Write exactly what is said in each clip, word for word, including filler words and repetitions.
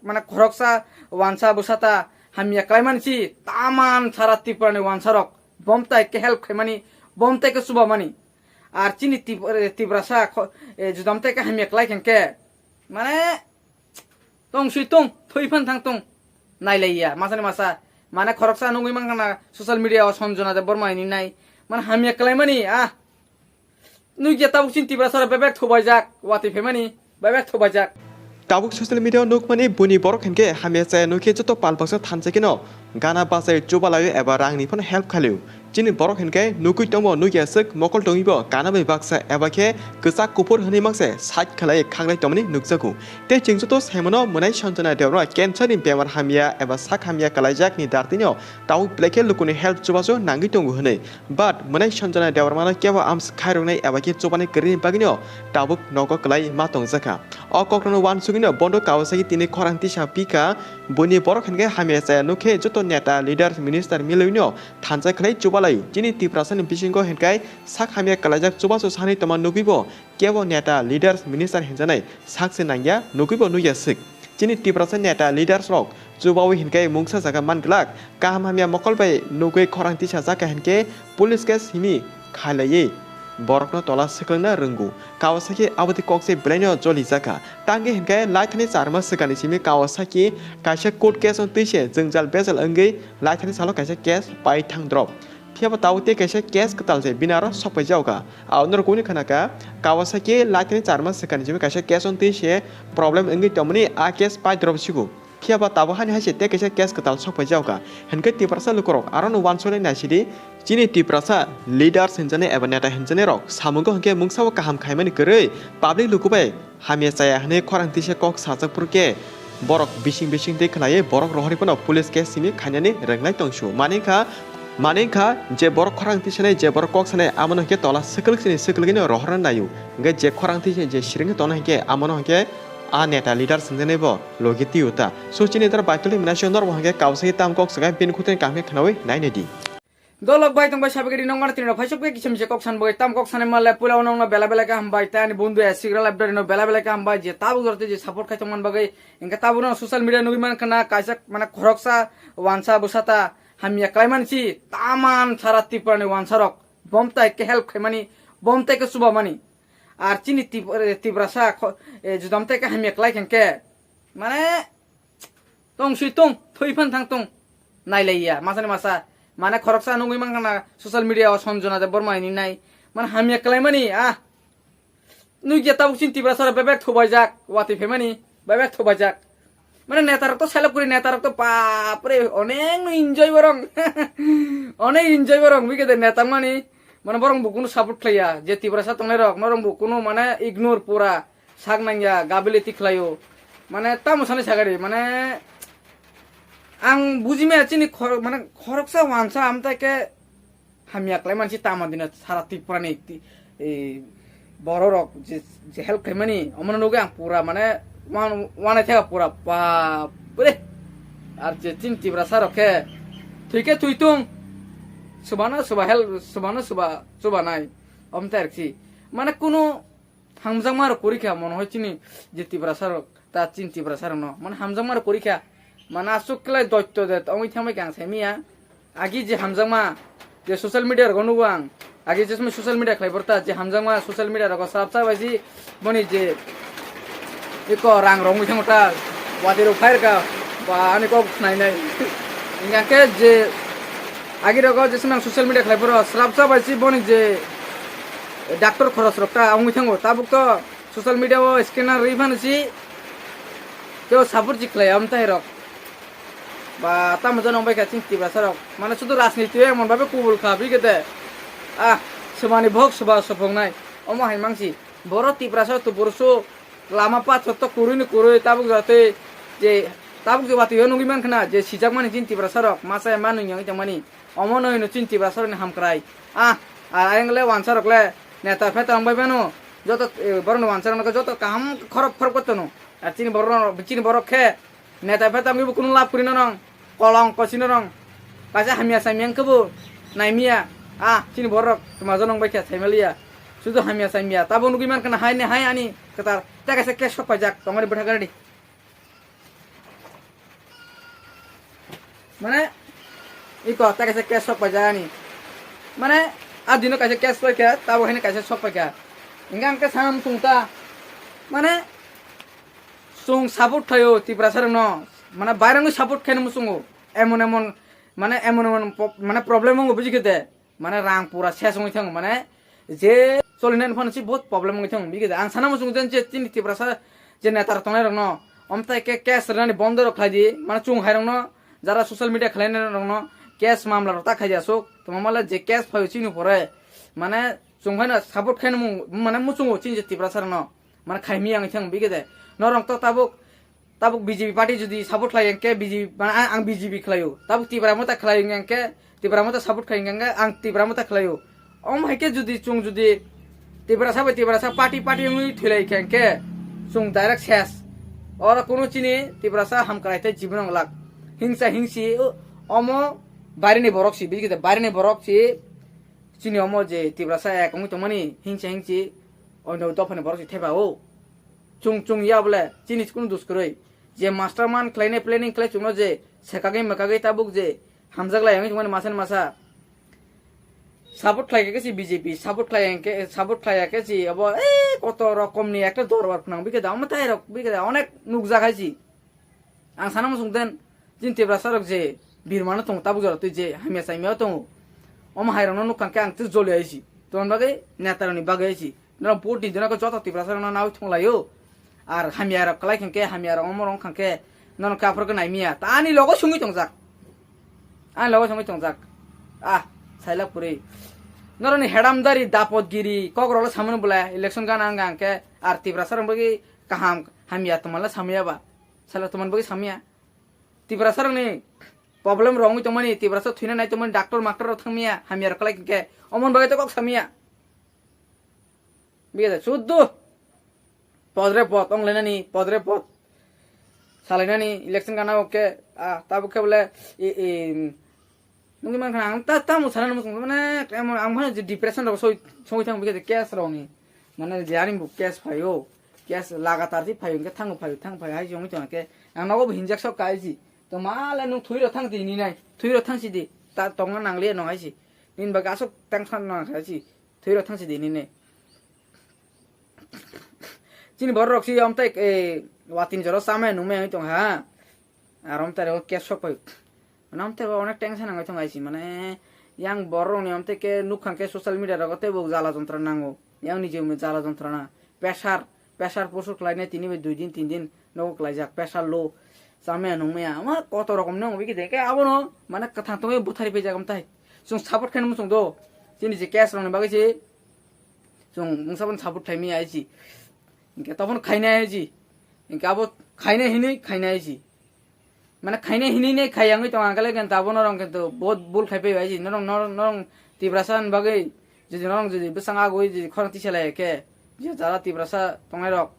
mane khoroksa wansa bwsa ta hamya khlaimani si taman sara Tripura ni wansa rok bom tai khe help khaimani, bom tai khe chubamani. Ar chini Tip-, Tiprasa kho-, eh, judam tai khe hamya khlai khe mane tong sui tong, thwi phan thang tong. Nailaiya, masani masa. Mane khoroksa nugwi mankha na social media o Sanjana Debbarma hinwi nai. Mane hamya khlaimani, ah. Nugya tabuk chini Tiprasa rok bebak thubaijak, watwi phaimani, bebak thubaijak. Tabuk social media o nukmani buini borok hinkhe hamya chaya nukhe joto pal baksa thansa kheno gana bachai chubalaio eba rangni phano help khlaio. Chini borok hinkhe nugwi tongbo nugya swk mokol tongwibo kana bai baksa eba khe kwchak kuphur hwnwi mangse side khlai khanglai tongmani nukjago. Tei chwng joto saimano mwnai Sanjana Debbarma cancer ni bemar hamya eba sak hamya kalaijakni dartino tabuk belai khe lukuni help chubachu nangwi tongo hwnwi. But mwnai Sanjana Debbarmano kebo amsa khairoknai eba khe chubani kwrwini bagwino tabuk nogo kwlai ma tongjakha. O kokrokno uansugwino bondo Kawasaki tini khorang tisa pika. Buini borok hinkhe hamya chaya nukhe joto neta, leaders, minister milwino thansa khlai chubalaio. Chini Tiprasani bisingo hinkhe sak hamya kalaijak chubachu sanwi tongma nugwibo kebo neta, leaders, minister hinjanai sakse nangya, nugwibo nukya swk. Chini Tiprasa neta, leaders rok chubawi hinkhe mungsa jaga man glak, kaham hamya mokol bai nugwi khorang tisa jaka hinkhe police case simi khailaiwi borokno tola swkwlwngna rwngo. Kawasaki aboni kok se belaino jolijakha. Tangwi hinkhe laithani charma swkangni simi Kawasaki kaisa court case-o twi se jwngjal bejal wngwi laithani salo kaisa case pai thang drop. Phiya bo tabuk tei kaisa case kwtal se bini aro sok phai jago kha. Abo norok kunu khana kha, Kawasaki laithani charma swkangni simi kaisa case-o twi se problem wngwi tongmani a case pai drop sigo. Phiya ba tabuk hani hai se tei kaisa case kwtal sok phai jago kha. Hinkhe Tiprasa lukurok aro no uansuknai naisidi, chini Tiprasa leaders hinjani eba neta hinjani rok samungo hinkhe mungsa o kaham khaimani kwrwi public luku bai hamya chaya hwnwi khorang tisa kok sajak phuru khe borok bising bising tei khlaiwi borok rohorwi phano police case simi khainani rwngnai tongsu. Mani kha, mani kha je borok khorang tisanai, je borok kok sanai, amono hinkhe tola swkwlwk sini swkwlwgwino rohorna naio. Hinkhe je khorang tisa je siring tongna hinkhe amono hinkhe a neta leader swngjani bo logi twiwi ta. So chini dara baitoli mwnai se norok bo hinkhe Kawasaki tam kok swkang bini khutoni kaham khe khnaui nainai di. Dolok bai tong bai sabagari nong mani tini rok phaisok bai kisam se kok san bagwi tam kok sanai male pula nong no bela bela kaham bai tei ani bundu ya sigra library no bela bela kaham bai je tabuk jor tei je support khai tong man bagwi hinkhe tabuk no social media nugwi man khana kaisa mane khoroksa wansa bwsa ta hamya khlai man si taman sara Tripura ni wansa rok bom tai khe help khai mani bom tai khe chuba mani. Ar chini Tip-, eh, Tiprasa kho-, eh, judam tai khe hamya khlai khe mane tong sui tong, thwi phan thang tong. Nailaiya, masani masa. Mane khoroksa nugwi mankha na social media o Sanjana Debbarma hinwi nai. Mane hamya khlaimani, ah. Nugya tabuk chini Tiprasa rok bebak thubaijak, watwi phaimani, bebak thubaijak. Mane neta rok to selok kuri, neta rok to bapre, onek no enjoy borong. Onek enjoy borong, bigede neta mani. Mane borong bo kunu support khlaiya, je Tiprasa tongnai rok, norok bo kunu mane ignore pura. Sak nangya, gability khlaio. Mane, tamo sani sagari, mane, ang bujimaya chini khor-, mane, khoroksa wansa amtai khe hamya khlai mansi tamo dino sara Tripura ni ti-, e, borok rok je, je help khlaimani, omono nugwi ang pura, mane, wan-, wanai thega pura, bapre. Ar je chini Tiprasa rok khe, thwi khe thwi tung, swbano swba help, swbano swba, swba nai, omtai rwksi. Mane, kunu, hamjakma rok kwrwi kha, mono hoi chini je Tiprasa rok, ta chini Tiprasa rok no, mane hamjakma rok kwrwi kha, mane aswk khlai doitto de, ongwi thangbai khe ang sai manya. Agi je hamjakma, je social media rogo nugo ang, agi je somoi social media khlai borta, je hamjakma social media rogo swrapsa bai si, boni je eko rang rok wngwi thango ta, watwi rok phai rwkha, ba ani kok khnai nai. Hingkha khe je agi rogo je somoi ang social media khlai boro, swrapsa bai si boni je doctor khoros rok ta wngwi thango. Tabuk to social media o scanner rwi phano si teo support si khlai ya, amtai rok. Ba tamo jano wngbai kha chini Tiprasa rok. Mane sudu rajniti o emon bhabe kubul kha, bigede. Ah, swbani bohok swba sophongnai. Omo hai mangsi. Boro Tiprasa to boroso lama pathor to kwrwi ni kwrwi tabuk jatwi je tabuk je watwi o nugwi mankha na je sijakmani chini Tiprasa rok masa ya manwi wngwi tongmani. Omo no hino chini Tiprasa rokni hamkrai. Ah, ar ayang le wansa rok le neta pheta wng bai mano. Joto, eh, borok ni wansa rok no joto kaham khorop khorop ko tono. Ar chini borok no, chini borok khe neta pheta wngwi bo kunu lab kwrwi no nong. Kolong kosi no nong. Kaisa hamya samya wng khe bo nai miya. Ah, chini borok tuma jono wng bai khe sai maliya. Sudu hamya samya. Tabo nugwi mankha na hai ni hai ani kwtal. Ta kaisa case sok paijak tongmani bwtha gari. Mane, iko ta kaisa case sok paijak ani. Mane, a dino kaisa case paikha, tabuk haino kaisa sok paikha. Hingke ang khe sana muchung ta. Mane, chwng support khlaio Tiprasa rokno. Mane, bairangwi support khaino muchungo. Emon emon, mane, emon emon po-, mane, problem wngo buji khe de. Mane, rang pura ses wngwi thango. Mane, je cholinani phano se bahut problem wngwi thango. Buji khe de. Ang sana muchung jen je chini Tiprasa je neta rok tongnai rokno. Omtai khe case rwnani bondo rok khlai di. Mane, chwng hai rokno, jara social media khlainai rokno case mamla rok ta khai di aswk. Tongma male je case phaio chini pore. Mane, chwng haino support khaino mung-, mane, muchungo chini je Tiprasa rokno. Mane khaimya wngwi thang bikhe de. Norok to tabuk, tabuk B J P party jodi support khlai hwnkhe B J P, mane ang, ang B J P khlaio. Tabuk Tipra Motha khlai hwnkhe, Tipra Motha support khlai hwnkhe ang Tipra Motha khlaio. Omo hai khe jodi chwng jodi Tiprasa bai Tiprasa party party wngwi thwilai khe hwnkhe chwng direct ses. Oro kunu chini Tiprasa hamkrai tei jibon wng lak. Hingsa hingsi o-, omo barini borok si, bikhe de barini borok si. Chini omo je Tiprasa ek wngwi tongmani hingsa hingsi oino dophani borok si thepao. Chwng, chwng ya bole, chini kunu dos kwrwi. Je mastermind khlainai planning khlai chwngno je sekagwi mwkagwi tabuk je hamjak lai wngwi tongmani masa ni masa. Support khlai khe si B J P, support khlai khe, support khlai khe si abo, eh, koto rokomni ekta dorbar phwnang bikhe da, omo tai rok bikhe da, onek nukjak hai si. Ang sana muchung den, chini Tiprasa rok je birmano tongo, tabuk jora twi je hamya saimya tongo. Omo hai rokno nukha khe ang twi joli hai si. Tongmani bagwi neta rokni bagwi hai si. Norok vote ni jora khe joto Tiprasa rokno nawi thung laio. Ar hamya rok kwlai khe, hamya rok omo rok khe norok khe aphuru khe nai miya. Ta ani logo sungwi tongjak. Ani logo sungwi tongjak. Ah, sailak puri. Norokni hedamdari, dapotgiri, kok rok le samani bwle election gana wngkha hwnkhe ar Tiprasa rok bagwi kaham hamya tongmani le samya ba. Salo tomon bagwi samya. Tiprasa rokni problem rok wngwi tongmani, Tiprasa thwina nai tongmani, doctor maktor rok thangmaya, hamya rok kwlai khe, omon bagwi to kok samya. Bikhe da suddo. Podre pod, ong lainani, podre pod. Salainani, election gana oke, ah, tabuk khe bole, i, i, Nungwi mankha ang ta, tamo sana nung mane, emon ang mane je depression rok soi, soi thang bikhe case rok ni. Mane je ani bo case phaio, case lagatar si phaio, hwnkhe thango phaio, thang phaio, hai jongwi tong khe. Ang nogo bo hinjak sok kai ji. To male nung thwi rok thang di ni nai. Thwi rok thang si di. Ta tongna nangliya no hai si. Nin ba gasok tang san na hai si. Thwi rok thang si di ni nai. Chini borok rok si omtai, eh, watini jora chamai nungmai tong ha. Aro omtai rok case sok pai. Mane omtai rok onek tension nangwi tong aisi. Mane yang borok ni omtai khe nukha khe social media rogo tei bo jala jontrona nango. Yang ni jigni jala jontrona. Pressure, pressure pusuk khlainai tini bai dui din, tin din nogo klaijak. Pressure low. Chamaya nungmaya. Ama koto rokom nang bikhe de khe abono mane kwthang tongwi buthari paijak omtai. Chwng support khainai muchung do. Chini je case rok ni bagwi se chwng mungsa bono support khlaimaya aisi. Hingke tobon khainai aisi. Hingke abo khainai hinui khainai aisi. Mane khainai hinui nai khai yangwi tong ang kale kento abo norong kento bahut bul khai phai aisi. Norong, norong, norong Tiprasa ni bagwi jodi norong jodi bwsang agoi jodi khorang tisa lai khe je jara Tiprasa tongnai rok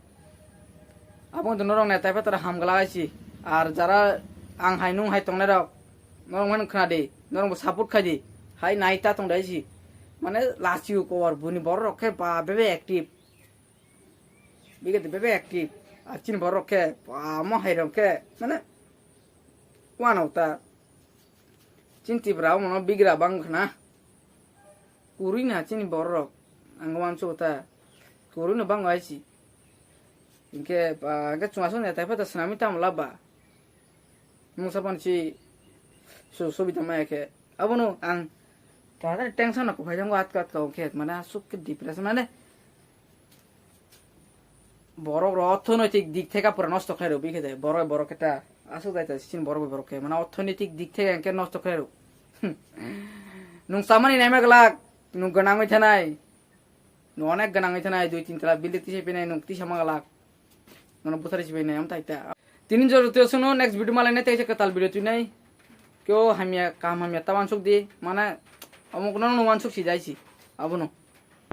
abo kento norong neta phataro ham glak aisi. Ar jara ang hai nung hai tongnai rok norong mani khna di, norong bo support khai di. Hai nai ta tong dai si. Mane last you cover buni borok rok khe ba bebe active. Bigede bebe active. Ar chini borok khe, ah, mo hai rok khe, mane, wanao ta. Chini Tripura o mano bigra bang khna. Kurui na chini borok. Ang wansu ta. Kurui no bang hai si. Hingke, ah, hingke chwng aswk neta pha ta swnamwi tamo laba. Mungsa phano si su-, subida maya khe. Abono ang tahatani tension no kwphai thango atka atka o khe, mane aswk khe depression, mane borok rok orthonoitik dik theka pura nosto khlai rw bikhe de, borok, borok khe ta aswk dai ta chini borok bai borok khe, mane orthonoitik dik theka hwnkhe nosto khlai rw. Nwng chamani naima glak, nwng gwnangwi thanai, nwng onek gwnangwi thanai, dui tin tala building tisa pinai, nwng tisa ma glak. Nono buthari sibai nai, amtai ta. Tini jora twi sono next video malai nai, tei se kwtal video twi nai. Kyo hamya, kaham hamya ta wansuk di, mane, omo kuno no wansuk si jai si. Abono.